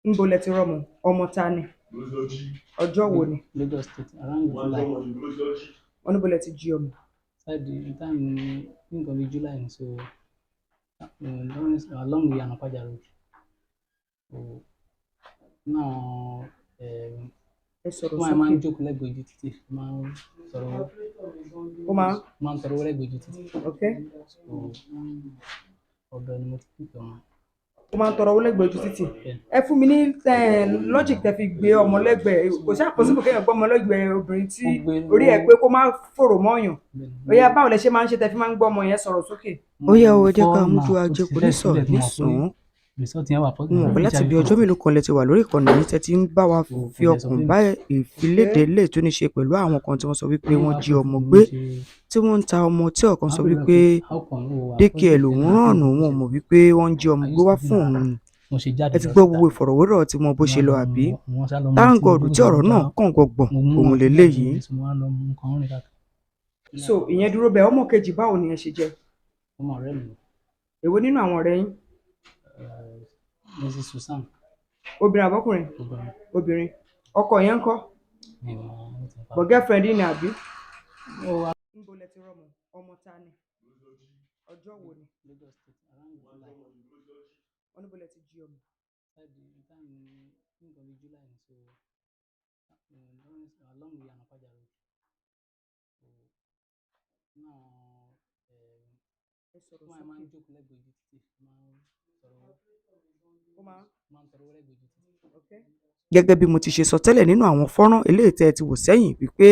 Ńbo lẹ ti rọ́mọ? Ọmọ ta ni? Ọjọ́ wo ni? Lagos State, around July. Wọ́n níbo lẹ ti jí ọmọ? Side the time ní nǹkan bíi July ni, so along the Iyana-Ipaja road. So náà Ẹ sọ̀rọ̀ wọ́n máa ń sókè. jókòó lẹ́gbẹ̀ẹ́ ojú títì, máa ń sọ̀rọ̀ owó. Ó máa ń Máa ń tọrọ owó lẹ́gbẹ̀ẹ́ ojú títì. So ọ̀dọ̀ ni mo ti pick ọmọ. Ó máa ń tọrọ owó lẹ́gbẹ̀ẹ́ ojú títì. Bẹ́ẹ̀. Ẹ fún mi ní logic tẹ fi gbé ọmọ lẹ́gbẹ̀ẹ́. Kò sí possible kéèyàn gbọ́ ọmọ lẹ́gbẹ̀ẹ́ obìnrin tí Ó gbé orí ẹ̀ pé kó má fòrò mọ́yàn. Bẹ́ẹ̀. Ó yá, báwo lẹ ṣe máa ń ṣe tẹ fi máa ń gbọ́ ọmọ yẹn sọ̀rọ̀ sókè? Ó yá o, ẹ jẹ́ ká mójú ajé kò ní sọ nísàn-án. Result yẹn wà Mo mọ̀ pé láti bí ọjọ́ mélòó kan lẹ ti wà lórí ìkànnì yìí tẹ́ ti ń bá wa fi ọkàn bá ìfiléde lè tó ní ṣe pẹ̀lú àwọn kan tí wọ́n sọ wípé wọ́n jí ọmọ gbé, tí wọ́n ń ta ọmọ, tí ọ̀kan sọ wípé daycare lòun rán òun, ò mọ̀ wípé wọ́n ń jí ọmọ gbé wá fún òun ni. Mo ṣe jáde Ẹ ti gbọ́ gbogbo ìfọ̀rọ̀wérọ̀ tí wọn bó ṣe lọ, àbí? Thank God tí ọ̀rọ̀ náà kàn gbọ̀ngbọ̀n òun lélẹ́yìí. So ìyẹn dúró bẹ́ẹ̀. Ọmọ kejì, báwo ni ẹ ṣe jẹ́? Ọmọ ọ̀rẹ́ mi. Èwo nínú àwọn ọ̀rẹ́ yín? Mrs Susan. Obìnrin àbọ́kùnrin? Obìnrin. Obìnrin. Ọkọ yẹn ń kọ́? Mi ò mọ ohun tí ń pa. But girlfriend yín ni, àbí? Ó wá. Ńbo lẹ ti rọ́mọ? Ọmọ ta ni? Ọjọ́ wo ni? Lagos State, around July. Wọ́n níbo lẹ ti jí ọmọ? Side the time ní nǹkan bíi July ni, so along the Iyana-Ipaja road. So náà Ẹ sọ̀rọ̀ wọ́n máa ń sókè. jókòó lẹ́gbẹ̀ẹ́ ojú títì, máa ń tọrọ owó. Ó máa ń Máa ń tọrọ owó lẹ́gbẹ̀ẹ́ ojú títì. Gẹ́gẹ́ bí mo ti ṣe sọ tẹ́lẹ̀ nínú àwọn fọ́nrán eléyìí tẹ́ ẹ ti wò sẹ́yìn wípé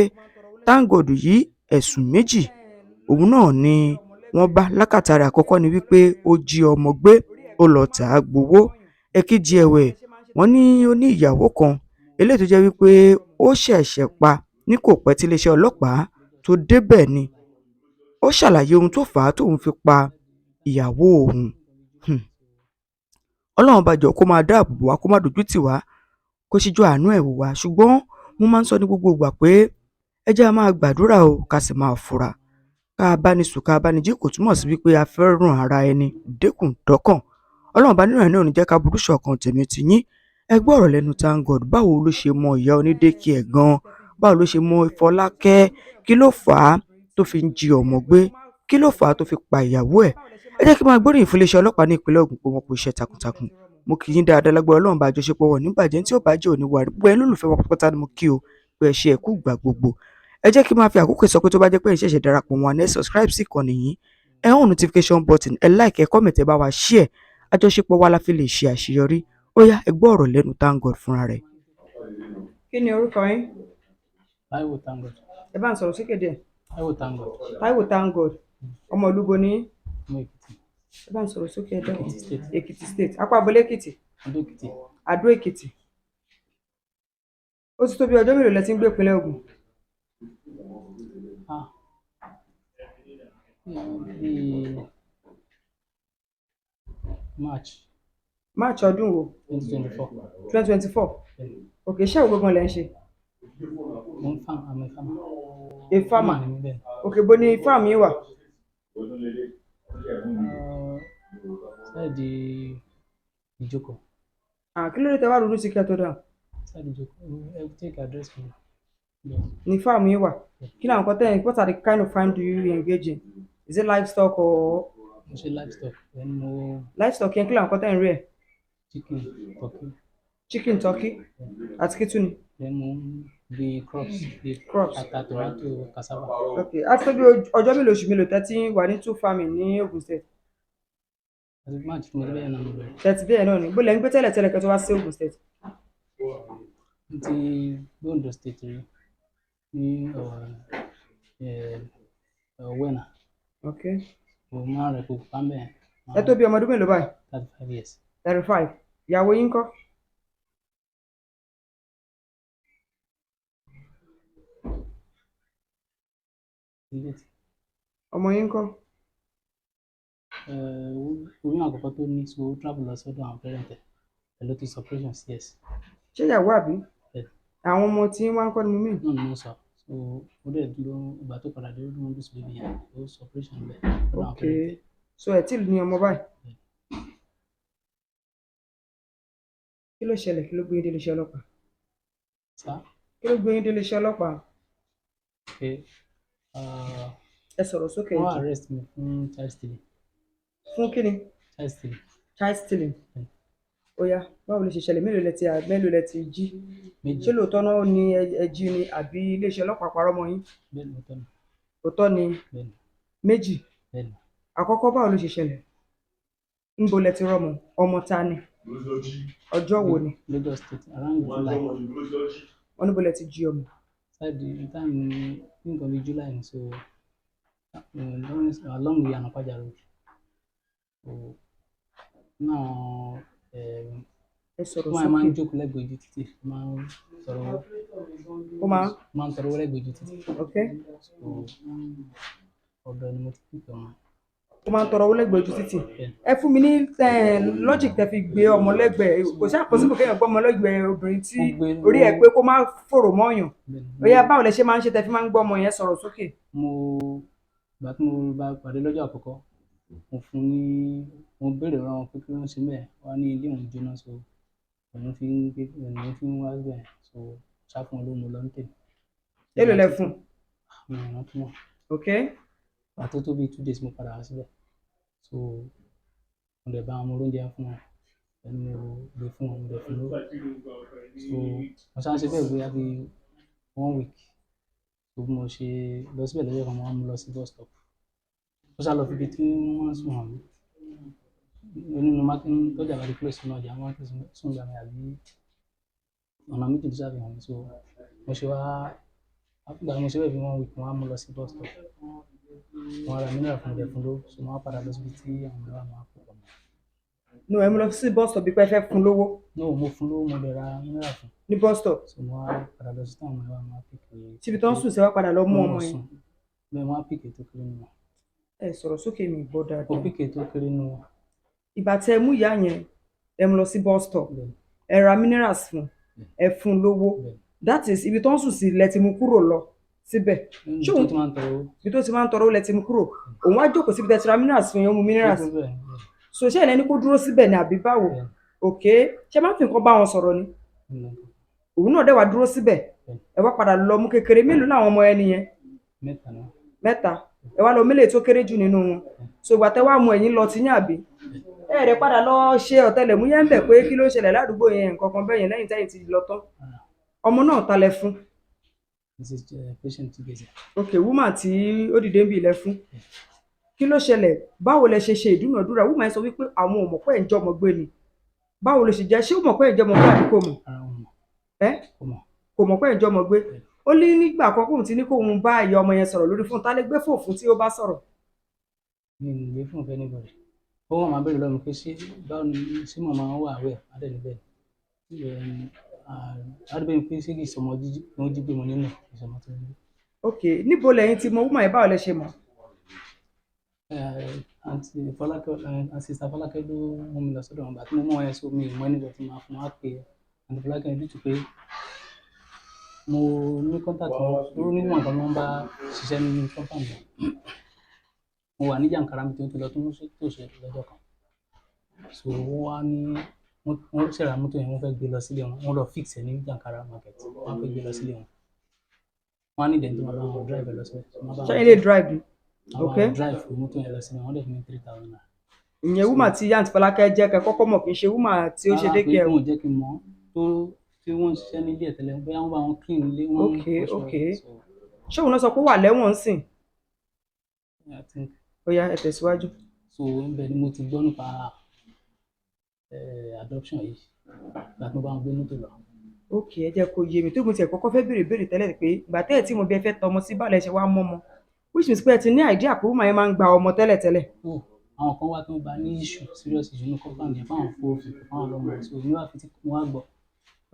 Thank God yìí, ẹ̀sùn méjì òun náà ni wọ́n bá lákàtà rẹ̀. Àkọ́kọ́ ni wípé ó jí ọmọ gbé, ó lọ tà á gbowó. Ẹ̀kejì ẹ̀wẹ̀, wọ́n ní ó ní ìyàwó kan eléyìí tó jẹ́ wípé ó ṣẹ̀ṣẹ̀ pa ní kò pẹ́ tí iléeṣẹ́ ọlọ́pàá tó débẹ̀ ni. Ó ṣàlàyé ohun tó fà á tóun fi pa ìyàwó òun. Ọlọ́run bá jọ̀ọ́ kó máa dáàbò bò wá, kó má dojú tì wá, kó ṣíjú àánú ẹ̀ wò wá. Ṣùgbọ́n mo máa ń sọ ní gbogbo ìgbà pé ẹ jẹ́ á máa gbàdúrà o, ká sì máa fura. Ká bá ní sùn, ká bá ní jí kò túmọ̀ sí wípé a fẹ́ràn ara ẹni dékùn dọ́kàn. Ọlọ́run bá nínú ẹ̀ náà ò ní jẹ́ ká burú ṣọ̀kan tèmi tiyín. Ẹ gbọ́ ọ̀rọ̀ lẹ́nu Thank God. Báwo ló ṣe mọ ìyá oní daycare gan-an? Báwo ló ṣe mọ Fọlákẹ́? Kí ló fà á tó fi ń jí ọmọ gbé? Kí ló fà á tó fi pa ìyàwó ẹ̀? Ẹ jẹ́ kí n máa gbóríyìn fún iléeṣẹ́ ọlọ́pàá ní ìpínlẹ̀ Ògùn pé wọ́n kú iṣẹ́ takuntakun. Mo kí yín dáadáa. Lágbára Ọlọ́run bá, àjọṣepọ̀ wọn ò ní bàjẹ́, tí ó bá jẹ́ òní wà rí. Gbogbo ẹ̀yin olólùfẹ́ wa pátápátá ni mo kí o pé ẹ ṣé, ẹ kú ìgbà gbogbo. Ẹ jẹ́ kí n máa fi àkókò sọ pé tó bá jẹ́ pé ẹ ṣẹ̀ṣẹ̀ darapọ̀ mọ́ wa ní, ẹ subscribe sí ìkànnì yìí, ẹ on notification button, ẹ like, ẹ comment, ẹ bá wa share. Àjọṣepọ̀ wa la fi lè ṣe àṣeyọrí. Ó yá, ẹ gbọ́ ọ̀rọ̀ lẹ́nu Thank God fúnra rẹ̀. Kí ni orúkọ yín? Táíwò Thank God. Ẹ bá ń sọ̀rọ̀ sókè díẹ̀. Táíwò Thank God. Táíwò Thank God, ọmọ ìlú bo ni yín? Ọmọ Èkìtì. Ẹ bá ń sọ̀rọ̀ sókè, ẹ dákun. Èkìtì State. Èkìtì State, apá abúlé Èkìtì? Adó Èkìtì. Adó Èkìtì. Ó ti tó bí ọjọ́ mélòó lẹ ti ń gbé ìpínlẹ̀ Ògùn? Ah, bíi March. March ọdún wo? 2024. 2024. Ok, iṣẹ́ wo gangan lẹ ń ṣe? Mo ń farm, I'm a farmer. A farmer. Ni mí, bẹ́ẹ̀. Ok, bo ni farm yín wà? Side Ìjókòó. Ah, kí ló dé tẹ wá ronú sí kí ẹ tó dáhùn? Side Ìjókòó, ẹ take address mi. Bẹ́ẹ̀. Ní farm yín wà. Kí ni àwọn nǹkan tẹ́ ẹ̀, what are the kind of farm do you engage in? Is it livestock or? Mo ṣe livestock, then mo Livestock yẹn, kí ni àwọn nǹkan tẹ́ ẹ̀ ń rí ẹ̀? Chicken, turkey. Chicken, turkey àti kí tún ni? Then mo ń gbin crops bíi Crops. ata, tomato, cassava. Ok, á ti tó bí ọjọ́ mélòó, oṣù mélòó tẹ́ ti wà ní two farming ní Ogun State? Àti March tí mo dé bẹ́ẹ̀ náà mo bẹ̀rẹ̀. Tẹ́tí bẹ́ẹ̀ náà ni. Bó lẹ́ ń gbé tẹ́lẹ̀ tẹ́lẹ̀ kẹ́ tó wá sí Ogun State? Mo ti gbé Ondo State rí ní Wena. Ok. Mo máa ń rẹ̀ kó pàmbẹ́. Ẹ tó bí ọmọ ọdún mélòó báyìí? 35 years. 35. Ìyàwó yín ńkọ́? Late. Ọmọ yín ńkọ́? Oyún àkọ́kọ́ tó ní, so ó travel lọ sọ́dọ̀ àwọn parent ẹ̀ pẹ̀lú ti operation CS. Ṣé ìyàwó àbí? Bẹ́ẹ̀. Àwọn ọmọ tí wọ́n ń kọ́ ni mo mean. Náà ni mo sọ. So ó dẹ̀ dúró, ìgbà tó padà dé, ó lóun lose baby yẹn, ó sọ operation bẹ́ẹ̀ lọ́dọ̀ àwọn parent ẹ̀. So ẹ tí ì ní ọmọ báyìí? Bẹ́ẹ̀. Kí Kí ló ṣẹlẹ̀? Kí ló gbé yín dé iléeṣẹ́ ọlọ́pàá? Sá. Kí ló gbé yín dé iléeṣẹ́ ọlọ́pàá? Okay. Ẹ sọ̀rọ̀ sókè. Wọ́n Jù. arrest mi fún child stealing. Fún kí ni? Child stealing. Child stealing. Mm. Ó yá, báwo ló ṣe ṣẹlẹ̀? Mélòó lẹ ti jí? Méjì. Ṣé lóòótọ́ náà ni ẹ jí ni àbí iléeṣẹ́ ọlọ́pàá parọ́ mọ́ yín? Bẹ́ẹ̀ ni, òótọ́ ni. Òótọ́ ni? Bẹ́ẹ̀ ni. Méjì? Bẹ́ẹ̀ ni. Àkọ́kọ́, báwo ló ṣe ṣẹlẹ̀? Ńbo lẹ ti rọ́mọ? Ọmọ ta ni? Ọjọ́ wo ni? Lagos State, around July. Wọ́n níbo lẹ ti jí ọmọ? Side the time ní nǹkan bíi July ni, so along the Iyana-Ipaja road. So náà Ẹ sọ̀rọ̀ wọ́n máa ń sókè. jókòó lẹ́gbẹ̀ẹ́ ojú títì, máa ń tọrọ owó. Ó máa Máa ń tọrọ owó lẹ́gbẹ̀ẹ́ ojú títì. Ok. So ọ̀dọ̀ ni mo ti pick ọmọ. Ó máa ń tọrọ owó lẹ́gbẹ̀ẹ́ ojú títì? Bẹ́ẹ̀. Ẹ fún mi ní logic tẹ fi gbé ọmọ lẹ́gbẹ̀ẹ́. Kò sí àpọ́sibò kéèyàn gbọ́ ọmọ lẹ́gbẹ̀ẹ́ obìnrin tí Mo gbé orí ẹ̀ pé kó má fòrò mọ́yàn. Bẹ́ẹ̀ Ó ni. yá, báwo lẹ ṣe máa ń ṣe tẹ fi máa ń gbọ́ ọmọ yẹn? Sọ̀rọ̀ sókè. Mo ìgbà tí mo bá pàdé lọ́jọ́ àkọ́kọ́, mo fún un ní, mo béèrè lọ́wọ́ wọn pé kí ló ń ṣe bẹ́ẹ̀. Wọ́n ní ilé òun jóná, so òun fi ń gbé, òun fi ń wá síbẹ̀, so ṣá fún wọn lówó, mo lọ ní tèmi. Èló lẹ fún? Mi ò rántí mọ́. Ok. Ìgbà tó tó bíi 2 days, mo padà wá síbẹ̀, so mo dẹ̀ bá wọn, mo róúnjẹ fún wọn, ẹni mo gbé fún wọn, mo dẹ̀ fún lówó. So mo ṣáà ń ṣe bẹ́ẹ̀ bóyá bíi one week. So bí mo ṣe lọ síbẹ̀ lọ́jọ́ kan, mo wá mú lọ sí bus stop, ó ṣáà lọ fi ibi tí wọ́n ń sùn hàn mí nínú mákín tọ́jà bá ti close sínú ọjà, wọ́n sùn gbà mí àbí ọ̀nà méjì tó ṣàfihàn mi. So mo ṣe wá, ìgbà tí mo ṣe bẹ́ẹ̀ bí one week, mo wá mú lọ sí bus stop, mo ra mineral fún, dẹ̀ fún lówó, so mo wá padà lọ síbi tí àwọn ọmọ wa máa kó pọ̀ mọ́. No, ẹ mú lọ sí bus stop bí pé ẹ fẹ́ fún lówó? No, mo fún lówó, mo dẹ̀ ra mineral fún. Ní bus stop? So mo wá padà lọ sí táwọn ọmọ wa máa pick. Síbi tó ń sùn sí, wá padà lọ mú ọmọ yẹn? Bẹ́ẹ̀, mo wá pick tó kéré nínú wọn. Ẹ sọ̀rọ̀ sókè, mi gbọ́ Mo dáadáa. pick tó kéré nínú wọn. Ìgbà tẹ mú ìyá yẹn, ẹ mú lọ sí bus stop, Bẹ́ẹ̀. ẹ ra minerals fún, ẹ fún lówó. Bẹ́ẹ̀. That is, ibi tó ń sùn sí lẹ ti mú kúrò lọ síbẹ̀? Níbi Ṣé tó òun ti máa ń tọrọ owó. Ibi tó ti máa ń tọrọ owó lẹ ti mú kúrò. Òun wá jókòó síbi tẹ ti ra minerals fún yẹn, ó mu minerals? Bẹ́ẹ̀ bẹ́ẹ̀. So ṣé ẹ̀ ní kó dúró síbẹ̀ ni àbí báwo? Bẹ́ẹ̀. Ok, ṣé máa ń fi nǹkan bá wọn sọ̀rọ̀ ni? Bẹ́ẹ̀. Òun náà dẹ̀ wá dúró síbẹ̀? Bẹ́ẹ̀. Ẹ wá padà lọ mú kékeré. Mélòó làwọn ọmọ ẹni yẹn? Mẹ́ta náà. Mẹ́ta. Ẹ wá lọ mílẹ̀ tó kéré jù nínú wọn. So ìgbà tẹ wá mú, ẹ̀yin lọ tiyín, àbí ẹ rẹ padà lọ ṣe ọ̀tẹlẹ̀múyẹ́ ń bẹ̀ pé kí ló ń ṣẹlẹ̀ ládùúgbò yẹn, nǹkan kan bẹ́yẹn, lẹ́yìn tẹ́yìn ti lọ tán? Ọmọ náà ta lẹ fún? Mrs Patient Chigeze. Ok, woman tí ó dìde ń bì lẹ fún. Kí ló ṣẹlẹ̀? Báwo lẹ ṣe ṣe ìdúnàdúrà? Woman yẹn sọ wípé àwọn ò mọ̀ pé ẹ̀ ń jọmọ gbé ni. Báwo ló ṣe jẹ́? Ṣé ó mọ̀ pé ẹ̀ ń jọmọ gbé àbí kò mọ̀? Ara wọn mọ̀. Ẹ? Kò mọ̀. Kò mọ̀ pé ẹ̀ ń jọmọ gbé. Ó ní nígbà kan kóun ti ní kóun bá ìyá ọmọ yẹn sọ̀rọ̀ lórí fóònù. Tá lè gbé fóònù fún tí ó bá sọ̀rọ̀? Mi ò gbé fún ọ̀fẹ́ anybody. Ó wọ́n máa béèrè lọ́wọ́ mi pé ṣé báwo ni, ṣé mo máa ń wà wẹ̀ adẹ̀ níbẹ̀ adébẹ̀ pé ṣé kì í sọmọ jíjí wọ́n jí gbé mo nínú ìsọmọ tó jí gbé. Ok, níbo lẹ́yìn tí mọ woman yẹn? Báwo lẹ ṣe mọ̀? Àǹtí Fọlákẹ́, sister Fọlákẹ́ ló mú mi lọ sọ́dọ̀ wọn. Gbà tí mo mú wọn yẹn, so mi ò mọ anybody tí màá fún wa pé àǹtí Fọlákẹ́ due to pé mo ní contact wọn lórí níwọ̀n nǹkan ló ń bá ṣiṣẹ́ nínú compound wọn. Mo wà ní Jàǹkàrà mi tó ti lọ tó ń tó ṣe lọ́jọ́ kan, so wọ́n wá ní wọ́n ṣẹ̀ra mọ́tò yẹn, wọ́n fẹ́ gbé lọ sílé wọn. Wọ́n lọ fix ẹ̀ ní Jàǹkàrà market, wọ́n fẹ́ gbé lọ sílé wọn. Wọ́n á ní ìdẹ̀ tó máa bá wọn drive ẹ̀ lọ síbẹ̀. So wọ́n bá Ṣé wọn ilé drive ni? àwọn drive mọ́tò yẹn lọ sílé wọn, wọ́n dẹ̀ fún mi ₦3,000. Ìyẹn woman tí àǹtí Fọlákẹ́ jẹ́ kẹ́ kọ́kọ́ mọ̀, kì í ṣe woman tí ó ṣe Rárá, pé daycare? wọn ò jẹ́ kí n mọ̀ tó tí wọ́n ń ṣiṣẹ́ nílé ẹ̀ tẹ́lẹ̀, bóyá wọ́n bá wọn clean ilé, wọ́n ń fọṣọ. So Ṣé òun náà sọ pé ó wà lẹ́wọ̀n ń sìn? I think. Ó yá, ẹ tẹ̀síwájú. So ibẹ̀ ni mo ti gbọ́ nípa adoption yìí, ìgbà tí mo bá wọn gbé mọ́tò lọ. Ok, ẹ jẹ́ kó yé mi tó mo tiẹ̀ kọ́kọ́ fẹ́ béèrè béèrè tẹ́lẹ̀ pé ìgbà tẹ́ ẹ̀ tí mo bí ẹ fẹ́ tọmọ sí, báwo lẹ ṣe wá mọ́mọ, which means pé ẹ ti ní idea pé woman yẹn máa ń gba ọmọ tẹ́lẹ̀tẹ́lẹ̀. Oh, àwọn kan wá tó ń bá ní issue, serious issue ní compound yẹn, fáwọn fowó fi fáwọn lọ́mọ, so mi wá fi tí mo wá gbọ́.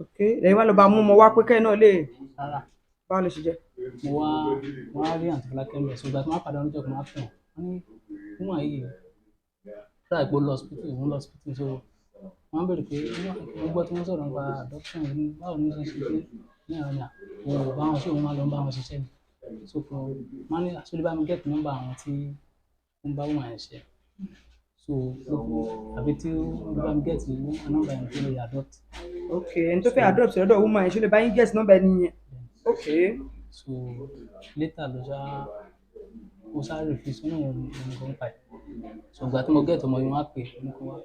Ok, lẹ́yìn wá lọ bá mú ọmọ wá pé kẹ́ẹ̀ náà lè Rárá. Báwo ló ṣe jẹ́? Mo wá rí àǹtí Fọlákẹ́ ńbẹ̀, so ìgbà tí wọ́n padà lọ́jọ́ kan, wọ́n á pè wọ́n, wọ́n ní woman yìí try pé ó lọ hospital, òun lọ hospital. So wọ́n béèrè pé mo gbọ́ tí wọ́n sọ̀rọ̀ nípa adoption yìí, báwo ni ó ṣe ń ṣe pé ní àwọn ní òun ò bá wọn ṣe, òun máa lọ ń bá wọn ṣiṣẹ́ ni. So kò wọ́n ní àṣọlẹ̀ bá mi get number àwọn tí ó ń bá woman yẹn ṣe, so àbí tí ó bá mi get number yẹn tó lè adopt. Ok, ẹni tó fẹ́ adopt lọ́dọ̀ woman yẹn, ṣó lè bá yín get number ẹni yẹn? Ok. So later ló ṣá, ó ṣá refuse, ó ní òun òun kò ń pa ẹ̀. So ìgbà tí mo get ọmọ yìí, wọ́n á pè é, ní kó wá,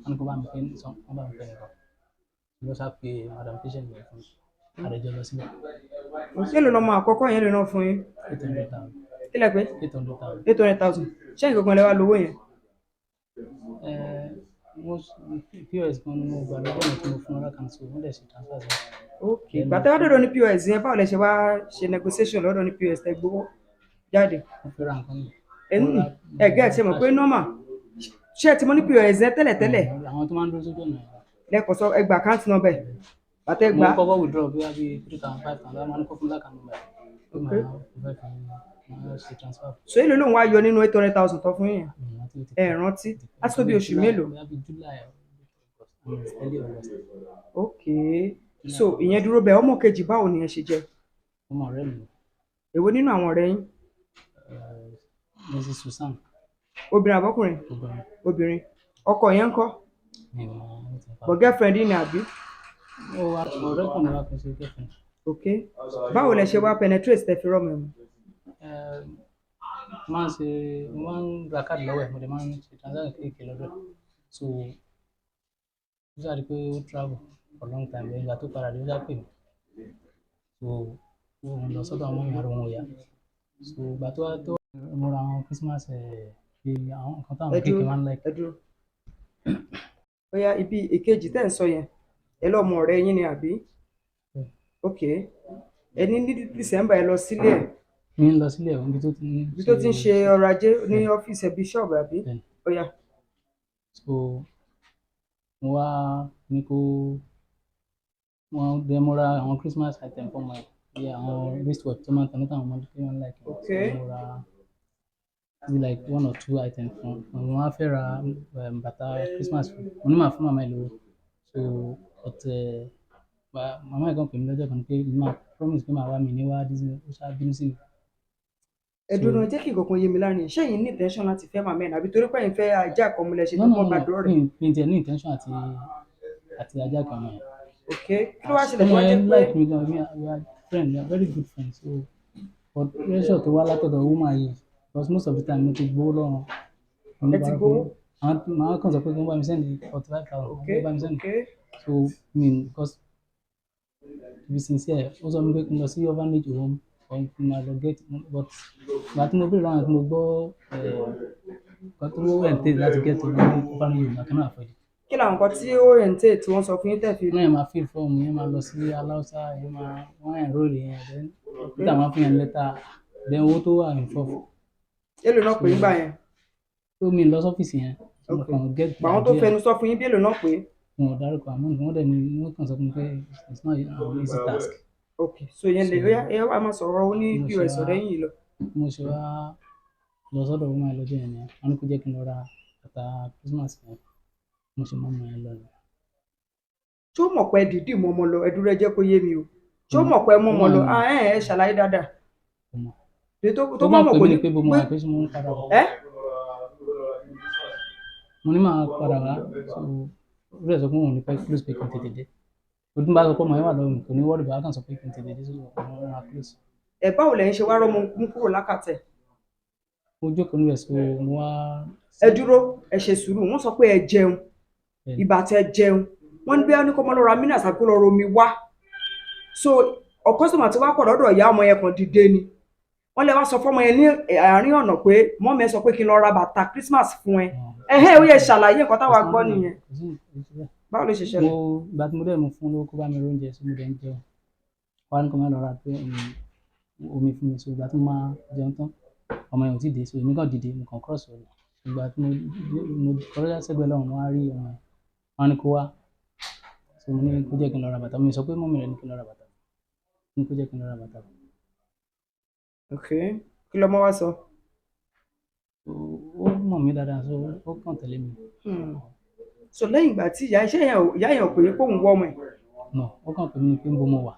wọ́n ní kó bá mi pè é, wọ́n bá mi pè nìkan. Ló ṣá pé madam Patient yẹn fún mi, a dẹ̀ jọ lọ síbẹ̀. Èló lọmọ àkọ́kọ́ yẹn lè ná fún yín? 800,000. Kí lẹ pé? 800,000. 800,000. Ṣé ìgbọ̀ngàn lẹ wá lówó yẹn? Mo POS kan ni mo gbà lọ́wọ́ mi tí mo fún ọlọ́kàn, so wọ́n dẹ̀ ṣe transfer sí mi. Ok, ìgbà tẹ́ wá dọ̀dọ̀ ní POS yẹn, báwo lẹ ṣe wá ṣe negotiation lọ́dọ̀ ní POS tẹ́ gbowó jáde? Mo fẹ́ ra nǹkan mi. Ẹnu ẹ gẹ́ ẹ̀ ṣe mọ̀ pé normal, ṣé ẹ ti mọ ní POS yẹn tẹ́lẹ̀tẹ́lẹ̀? Àwọn tó máa ń dúró sójú ọ̀nà yẹn. Lẹ́kọ̀ọ́ sọ ẹgbà account number ẹ̀ bàtẹ́ Mo gbà. kọ́kọ́ withdraw bí i 3,000, 5,000, wọ́n máa ń kó fún l'account number pé màá mo fẹ́ fi máa ṣe transfer. So èló lòun wá yọ nínú 800,000 tó fún yẹn? Mi ò rántí, ó ti Ẹ rántí? Á ti tó bí oṣù mélòó? Bóyá bí July, August, early August. Ok, so ìyẹn dúró bẹ́ẹ̀. Ọmọ kejì, báwo nìyẹn ṣe jẹ́? Ọmọ ọ̀rẹ́ mi. Èwo nínú àwọn ọ̀rẹ́ yín? Mrs Susan. Obìnrin àbọ́kùnrin? Obìnrin. Obìnrin. Ọkọ yẹn ń kọ́? Mi ò mọ ohun tí ń pa. But girlfriend yín ni, àbí? Ó wá ọ̀rẹ́kùnrin wa, kò ṣe girlfriend. Ok, báwo lẹ ṣe wá penetrate tẹ fi rọ́mọ ẹ̀ mọ́? Máa ń ṣe, mo máa ń gba káàdì lọ́wọ́ ẹ̀, mo dẹ̀ máa ń ṣe transaction kéékèèké lọ́dọ̀ ẹ̀. So ó ṣáà rí pé ó travel for long time. Ìgbà tó padà dé, ó ṣáà pè mí. So ó ń lọ sọ́dọ̀ àwọn mummy, ara òun ò yá. So ìgbà tó wá tó, mo ra àwọn Christmas bí àwọn nǹkan táwọn Ẹ dúró. kéékèèké máa ń like. Ẹ dúró. Bóyá ibi èkejì tẹ́ ń sọ yẹn, ẹ lọ́mọ ọ̀rẹ́ yín ni, àbí? Bẹ́ẹ̀. Ok, ẹ ní December ẹ lọ sílé ẹ̀. Mi ń lọ sílé ẹ̀, ibi tó ti ń Ibi tó ti ń ṣe ọrọ̀ ajé ní ọ́fíìsì ẹ̀, bíṣọ̀bù, àbí? Bẹ́ẹ̀ni. Ó yá. So mo wá ní kó wọ́n dẹ̀, mo ra àwọn Christmas item fún ọmọ ẹ̀, bí àwọn wristwatch tó máa ń tanná táwọn ọmọdé máa ń like. Okay. So mo ra bí like one or two items fún un. Mo wá fẹ́ ra bàtà Christmas fún un. Mo ní màá fún màmá ẹ̀ lówó. So but màmá ẹ̀ kàn pè mí lọ́jọ́ kan pé màá promise pé màá wá, mi ní wá Disney, ó ṣáà bínú sí mi. Ẹ dúró náà, jẹ́ kí nǹkan kan yé mi láàrin. Ṣé ẹ̀yin ní intention láti fẹ́ màmá ẹ̀ ní, àbí torí pé ẹ̀yin fẹ́ ajá àkọmọlẹ̀ ṣe No, tó no, mọ́ no, gbàdúrà rẹ̀? Mi tiẹ̀ ní intention àti ajá kan mọ́ ẹ̀. Ok, kí ló wá ṣẹlẹ̀ tó Ọmọ wá jẹ́ yẹn pé like mi gan, we are friends, we are very good friends. So but pressure tó wá látọ̀dọ̀ woman yìí, because most of the time mo ti gbowó lọ́wọ́ wọn. Ẹ ti gbowó? Àwọn màá kàn sọ pé kí wọ́n bá mi send 45,000, wọ́n bá mi send. So I mean, because to be sincere, ó sọ mi pé kí n lọ sí orphanage home or kí n máa lọ get, but ìgbà tí mo béèrè lọ́wọ́ àwọn tí mo gbọ́ nǹkan tó entail láti get to orphanage home, I cannot afford it. Kí làwọn nǹkan tí ó entail tí wọ́n sọ fún yín tẹ̀ fi Wọ́n yẹn máa fill form yẹn, máa lọ sí aláùsá yẹn, máa wọ́n enroll yẹn, then peter máa fún yẹn lẹ́tà, then owó tó wà involve. Èlò náà pè nígbà yẹn? Tó mi lọ sọ́fíìsì yẹn, so mo kàn get Àwọn tó idea. fẹnu sọ fún yín bí èlò náà pé? Wọn ò dárúkọ, àmọ́ wọ́n dẹ̀ ní wọ́n kàn sọ fún mi pé it's not an easy task. Ok, so yẹn lè ó yá, ẹ wá máa sọ̀rọ̀ ó ní Mo ṣe POS ọ̀rẹ́ yìí lọ. Mo ṣe wá lọ sọ́dọ̀ woman yẹn lọ́jọ́ yẹn nìyẹn. Wọ́n ní kó jẹ́ kí n lọ ra bàtà Christmas yẹn. Mo ṣe mọ́ ọmọ yẹn lọ nìyẹn. Ṣó mọ̀ pé dìídì mọ́ ọmọ lọ? Ẹ dúró, ẹ jẹ́ kó yé mi o. Ṣó mọ̀ pé mọ́ ọmọ lọ? Ó mọ̀. Ah, ẹ ṣàlàyé dáadáa. Kò mọ̀. Èyí tó Tó bá bá mọ̀ pè kò mí ní ni pé bó mo wà, pé ṣé mo ń padà bọ̀. Ẹ Mo ní màá padà wá. So ó dẹ̀ sọ pé òun ò ní pẹ́ close, pé kí n tètè dé. Ó tún bá sọ pé ọmọ yẹn wà lọ́wọ́ mi, kò ní worry, bá kàn sọ pé kí n tètè dé, so òun máa close. Ẹ báwo lẹ̀yin ṣe wá rọ́mọ mú kúrò lákàtẹ̀? Mo jókòó níbẹ̀, so mo wá. Ẹ dúró, ẹ ṣe sùúrù. Wọ́n sọ pé ẹ jẹun. Bẹ́ẹ̀ni. Ìgbà tẹ jẹun, wọ́n ní bí wọ́n ní kó mọ́ lọ ra minerals àbí kó lọ romi wá. So customer tí wàá pọ̀ lọ́dọ̀ ìyá ọmọ yẹn kan dìde ni wọ́n lè wá sọ fọ́mọ yẹn ní àárín ọ̀nà pé mọ́mí ẹ sọ pé kí n lọ ra bàtà Christmas fún ẹ. Ẹhẹ́, ó yẹ ṣàlàyé nǹkan táwa gbọ́ nìyẹn. Kò sí nǹkan tó bẹ́ẹ̀. Báwo ló ṣe Mo ṣẹlẹ̀? ìgbà tí mo dẹ̀, mo fún lówó kó bá mi róúnjẹ, so mo dẹ̀ ń jẹun. Wá ní kó má lọ ra pé omi fún mi. So ìgbà tí mo máa jẹun tán, ọmọ yẹn ò tí ì dé, so èmi kàn dìde, mo kàn cross ọ̀nà. Ìgbà tí mo kọjá sẹ́gbẹ̀ẹ́ lọ́hùn, mo wá rí ọmọ yẹn. Wọ́n á ní kó wá. So mo ní kó jẹ́ kí n lọ ra bàtà. Mi ò sọ pé mummy rẹ̀ ní kí n lọ ra bàtà. Mo ní kó jẹ́ kí n lọ ra bàtà. Ok, kí lọmọ wá sọ? Ó mọ̀ mí dáadáa, so ó kàn tẹ̀lé mi. So lẹ́yìn ìgbà tí ìyá iṣẹ́ yẹn ìyá yẹn ò pè é kóun wọ́ ọmọ ẹ̀? No, ó kàn pè mí pé ń bo mo wà.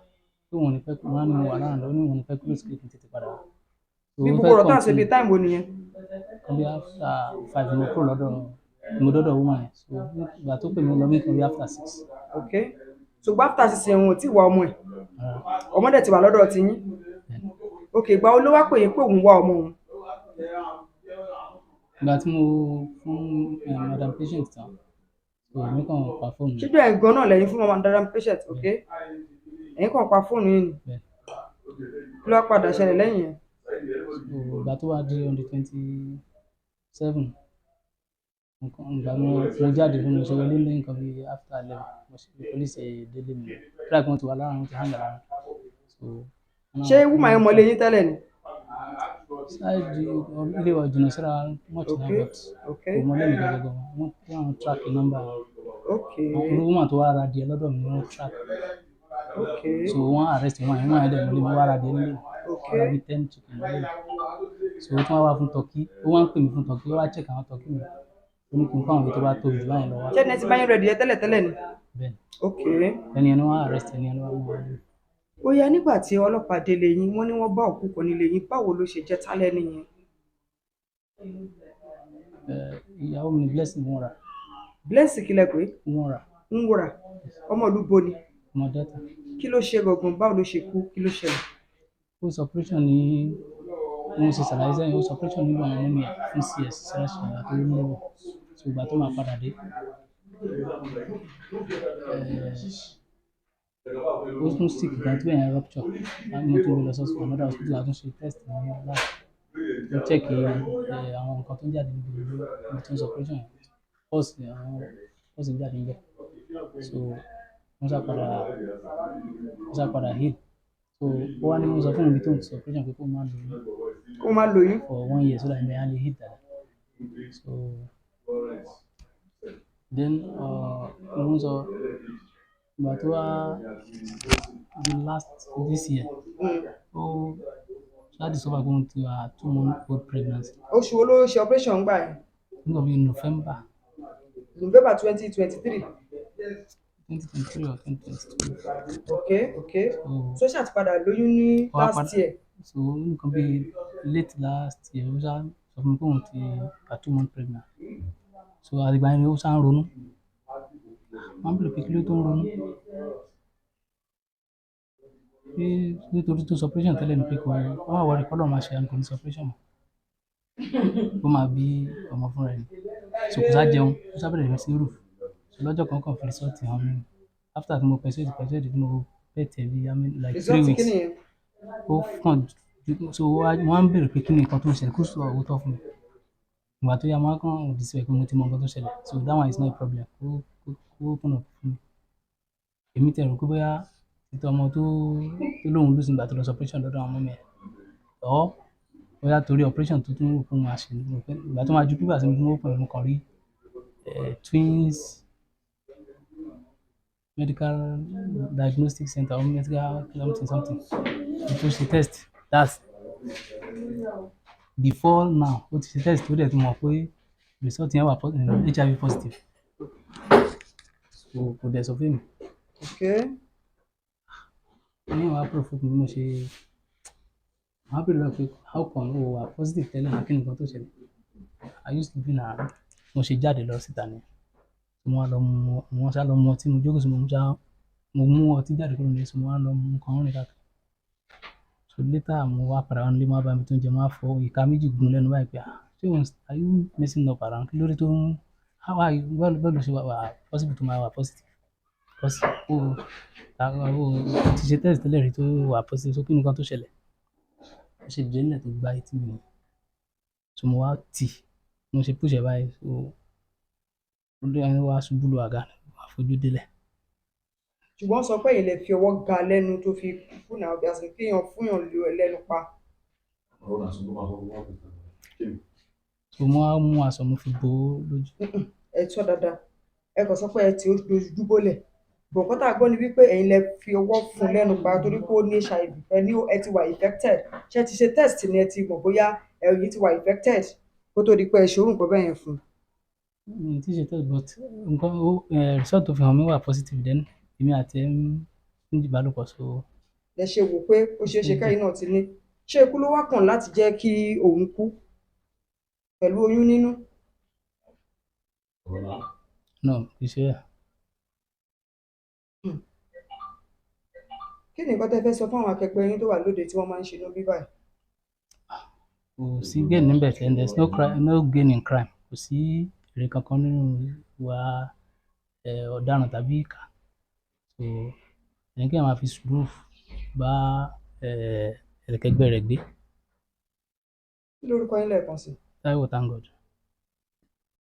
Pé òun ò ní pẹ́, mo wá ní mo wà láàrin, ó ní òun ò ní pẹ́ close, pé kí n tètè padà wá. So Bí ó gbogbo fẹ́ ọ̀rọ̀ tá à ń ṣe, continue. bíi time wo nìyẹn? Kan bí after 5 mo kúrò lọ́dọ̀, mo dọ́dọ̀ woman yẹn. So ìgbà tó pè mí lọ mí kan bí after 6. Ok, Ṣùgbọ́n after sísìn òun ò tí ì wá ọmọ ẹ̀? Rárá. Ọmọ dẹ̀ ti wà lọ́dọ̀ tiyín? Bẹ́ẹ̀ni. Ok, ìgbà wo ló wá pè yín pé òun wá ọmọ òun? Ìgbà tí mo fún madam patient tán, so èmi kàn pa fóònù mi. Ṣíjú ẹ̀ gan náà lẹ́yìn fún madam patient? Ok, ẹ̀yin kàn pa fóònù yín ni? Bẹ́ẹ̀ni. Kí ló wá padà ṣẹlẹ̀ lẹ́yìn yẹn? So ìgbà tó wá di on the 27, nǹkan ìgbà mo jáde, bí mo ṣe wọlé ní nǹkan bíi after 11, mo ṣe police délé mi. Kí wọ́n ti wà lára wọn, ti hang around. So wọ́n Ṣé náà woman yẹn mọ̀lé yín tẹ́lẹ̀ ni? Side ilé wa jìnnà síra much now, but kò mọ lẹ́nu gangan. Wọ́n wọ́n track number wọn. Woman tó wá ra adìẹ lọ́dọ̀ mi ni wọ́n track. So wọ́n arrest wọn, àwọn yẹn dẹ̀ mọ́lé mi wá ra adìẹ nílé mi. Wọ́n ra bíi 10 chicken nílé mi. So ó tún wá wá fún turkey, ó wá ń pè mí fún turkey, ó wá check àwọn turkey mi. Ó ní kí n kó àwọn èyí tó bá tóbi jù báyìí lọ wá. Ṣé ẹni tí bá yín rẹ̀ díẹ̀ tẹ́lẹ̀ tẹ́lẹ̀ ni? Bẹ́ẹ̀ni. Ẹni yẹn ni wọ́n arrest, ẹni yẹn ló wá mú wa. Ó yá, nígbà tí ọlọ́pàá délé yín, wọ́n ní wọ́n bá òkú kan nílé yín. Báwo ló ṣe jẹ́? Tálẹ́ nìyẹn? Ìyàwó mi ni, Blessing Nwora. Blessing kílẹ̀ pé? Nwora. Nwora, ọmọ ìlú bo ni? Ọmọ Delta. Kí ló ṣe gangan? Báwo ló ṣe kú? Kí ló ṣẹlẹ̀? Ó ṣe operation ní, mo ṣe ṣàlàyé sẹ́yìn, ó ṣe operation nílùú àwọn mummy ẹ̀ fún CS slash ìgbà tó ń labour. So ìgbà tó máa padà dé, ó tún sick gan tí bẹ́ẹ̀ yẹn rupture. Mo tún gbé lọ sí another hospital, a tún ṣe test ní lab. Mo check àwọn nǹkan tó ń jáde níbi ìlú ibi tó ń ṣe operation yẹn. Pus, àwọn pus ń jáde níbẹ̀. So wọ́n sá padà heal. So ó wá ní mo sọ fún òun ibi tó ń ṣe operation pé kó má lóyún. Kó má lóyún. For one year so that ibẹ̀ yẹn á lè heal dáadáa. So then mo ń sọ ìgbà tó wá di last this year, ó ṣáà discover pé òun ti wà 2 month old pregnancy. Oṣù wo ló ṣe operation gbà yẹn? Nígbà bíi November. November 2023? 2023 or 2022. Ok. So So ṣáà ti padà lóyún ní ó wá last padà year? So nǹkan bíi late last year, ó ṣáà sọ fún mi pé òun ti wà 2 month pregnant. So àtìgbà yẹn ni ó ṣáà ń ronú. Wọ́n á bèrè pé kí ló tó ń ronú, pé nítorí tó ṣe operation tẹ́lẹ̀ ni, pé kò ó má worry, k'Ọlọ́run máa ṣe ìyanu, kò ní ṣe operation mọ́, ó máa bí ọmọ fúnra ẹ̀ ni. So kò sá jẹun, ó sá bẹ̀rẹ̀ sí rù. So lọ́jọ́ kan, ó kàn fi result hàn mí after tí mo persuade tí mo pet ẹ̀ bí i like three Result kí weeks. nìyẹn? Ó kàn, so mo wá ń bèrè pé kí ni nǹkan tó ń ṣẹlẹ̀, kó sọ òótọ́ fún mi. Ìgbà tó yá, mo wá kàn decide pé mo ti mọ nǹkan tó ṣẹlẹ̀, so that one is not a problem. Kó open up fún mi. Èmi tiẹ̀ rò pé bóyá títí ọmọ tó lóun lose nígbà tó lọ ṣe operation lọ́dọ̀ àwọn mummy ẹ̀, or bóyá torí operation tó tún rò pé òun máa ṣe ni. Mo rò pé ìgbà tó máa ju paper sí mi tí mo open, mo kàn rí Twins Medical Diagnostic Center or medical something something tó ṣe test. That's before now, ó ti ṣe test, ó dẹ̀ ti mọ̀ pé result yẹn wà HIV positive, so kò dẹ̀ sọ fún mi. Ní wàá proof mi, mo ṣe màá bèrè lọ́wọ́ pé how come o wà positive tẹ́lẹ̀ náà, kí ni nǹkan tó ṣẹlẹ̀? Are you sleeping around? Mo ṣe jáde lọ síta ni, mo wá lọ mu, mo ṣá lọ mu ọtí, mo jókòó sí, mo ṣá mo mú ọtí jáde kúrò nílé, so mo wá lọ mu nǹkan rìn káàkiri. So later, mo wá padà wá nílé, mo wá bá mi tó ń jẹ, mo wá fọ ìka méjì gún lẹ́nu báyìí pé, ah, ṣé òun, are you messing up around? Kí ló dé tó ń, how are you? Báwo ló ṣe wà possible tó máa wà positive? Because o ti ṣe test tẹ́lẹ̀ rí tó wà positive, so kí ni nǹkan tó ṣẹlẹ̀? Ó ṣe dìde nílẹ̀ tó gbá etí mi ni. So mo wá tì, mo ṣe push ẹ̀ báyìí, so ó dé wá ṣubú lu àga, wá fojú délẹ̀. Ṣùgbọ́n sọ pé èyí lè fi ọwọ́ ga lẹ́nu tó fi kú náà, bí a sì kéèyàn fúnyàn lẹ́nu pa. So mo wá mú aṣọ, mo fi bò ó lójú. Ẹ sọ dáadáa, ẹ kàn sọ pé ẹ tí ó dojú bólẹ̀ bọ̀. Nǹkan tá a gbọ́ ni wípé ẹ̀yin lẹ fi ọwọ́ fún lẹ́nu pa torí pé ó ní HIV, ẹ ní ẹ ti wà infected. Ṣé ẹ ti ṣe test ni? Ẹ ti mọ̀ bóyá ẹ̀yin ti wà infected kó tó di pé ẹ ṣe irú nǹkan bẹ́ẹ̀ yẹn fún un? Mi ò tí ì ṣe test, but nǹkan ó result tó fi hàn mí wà positive. Then èmi àti ẹ̀ ń ìbálòpọ̀, so Lẹ ṣe wò pé ó ṣeé ṣe kẹ́yìn náà ti ní. Ṣé ikú ló wá kàn láti jẹ́ kí òun kú pẹ̀lú oyún nínú? No, kì í ṣe bẹ́ẹ̀. Kí ni nǹkan tẹ́ fẹ́ sọ fún àwọn akẹgbẹ́ yín tó wà lóde tí wọ́n máa ń ṣe inú bí báyìí? Kò sí gain níbẹ̀, and there is no crime, no gain in crime. Kò sí èrè kankan nínú ìwà ọ̀daràn tàbí ìkà. So ẹni kí èèyàn máa fi sùúrù bá ẹ̀kẹgbẹ́ rẹ̀ gbé. Kí lorúkọ yín lẹ́ẹ̀kan sí i? Táíwò, thank God.